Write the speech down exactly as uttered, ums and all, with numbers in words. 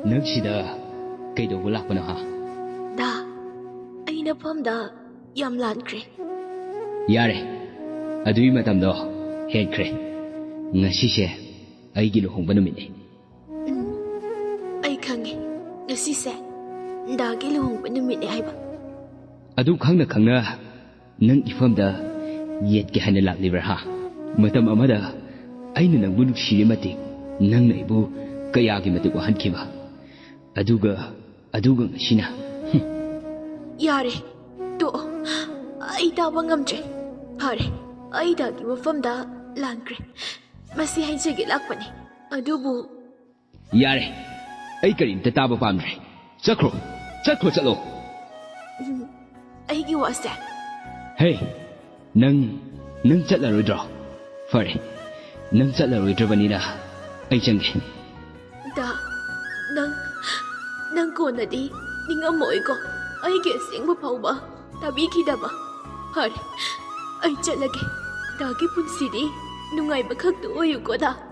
ꯅꯪ ꯁꯤꯗ ꯀꯩꯗꯧꯕ ꯂꯥꯛꯄꯅꯣ, ꯍꯥ? ꯗꯥ, ꯑꯩ ꯅꯐꯝꯗ ꯌꯥꯝ ꯂꯥꯟꯈ꯭ꯔꯦ꯫ ꯌꯥꯔꯦ, ꯑꯗꯨꯒꯤ ꯃꯇꯝꯗꯣ ꯍꯦꯟꯈ꯭ꯔꯦ꯫ ꯉꯁꯤꯁꯦ ꯑꯩꯒꯤ ꯂꯨꯍꯣꯡꯕ ꯅꯨꯃꯤꯠꯅꯤ꯫ ꯎꯝ, ꯑꯩ ꯈꯪꯉꯦ, ꯉꯁꯤꯁꯦ ꯗꯥꯒꯤ ꯂꯨꯍꯣꯡꯕ ꯅꯨꯃꯤꯠꯅꯦ ꯍꯥꯏꯕ꯫ ꯑꯗꯨ ꯈꯪꯅ ꯈꯪꯅ ꯅꯪ ꯏꯐꯝꯗ ꯌꯦꯠꯀꯦ ꯍꯥꯏꯅ ꯂꯥꯛꯂꯤꯕ꯭ꯔꯥ, ꯍꯥ? ꯃꯇꯝ ꯑꯃꯗ ꯑꯩꯅ ꯅꯪꯕꯨ ꯅꯨꯡꯁꯤꯔꯤ ꯃꯇꯤꯛ ꯅꯪꯅ ꯑꯩꯕꯨ ꯀꯌꯥꯒꯤ ꯃꯇꯤꯛ ꯋꯥꯍꯟꯈꯤꯕ꯫ ꯑꯗꯨꯒ, ꯑꯗꯨꯒ ꯉꯁꯤꯅ, ꯍꯨꯝ꯫ ꯌꯥꯔꯦ, ꯇꯣꯛꯑꯣ꯫ ꯑꯩ ꯇꯥꯕ ꯉꯝꯗ꯭ꯔꯦ꯫ ꯐꯔꯦ, ꯑꯩ ꯗꯥꯒꯤ ꯃꯐꯝꯗ ꯂꯥꯟꯈ꯭ꯔꯦ꯫ ꯃꯁꯤ ꯍꯥꯏꯖꯒꯦ ꯂꯥꯛꯄꯅꯦ꯫ ꯑꯗꯨꯕꯨ ꯌꯥꯔꯦ, ꯑꯩ ꯀꯔꯤꯝꯇ ꯇꯥꯕ ꯄꯥꯝꯗ꯭ꯔꯦ꯫ ꯆꯠꯈ꯭ꯔꯣ, ꯆꯠꯈ꯭ꯔꯣ, ꯆꯠꯂꯣ꯫ ꯎꯝ, ꯑꯩꯒꯤ ꯋꯥꯁꯦ꯫ ꯍꯦ, ꯅꯪ, ꯅꯪ ꯆꯠꯂꯔꯣꯏꯗ꯭ꯔꯣ? ꯐꯔꯦ, ꯅꯪ ꯆꯠꯂꯔꯣꯏꯗ꯭ꯔꯕꯅꯤꯅ ꯑꯩ ꯆꯪꯒꯦ꯫ ꯗꯥ, ꯅꯪ, ꯅꯪ ꯀꯣꯟꯅꯗꯤ ꯅꯤꯡꯉꯝꯃꯣꯏꯀꯣ, ꯑꯩꯒꯤ ꯑꯁꯦꯡꯕ ꯐꯥꯎꯕ ꯇꯥꯕꯤꯈꯤꯗꯕ꯫ ꯐꯔꯦ, ꯑꯩ ꯆꯠꯂꯒꯦ꯫ ꯗꯥꯒꯤ ꯄꯨꯟꯁꯤꯗꯤ ꯅꯨꯡꯉꯥꯏꯕ ꯈꯛꯇ ꯑꯣꯏꯌꯨꯀꯣ, ꯗꯥ꯫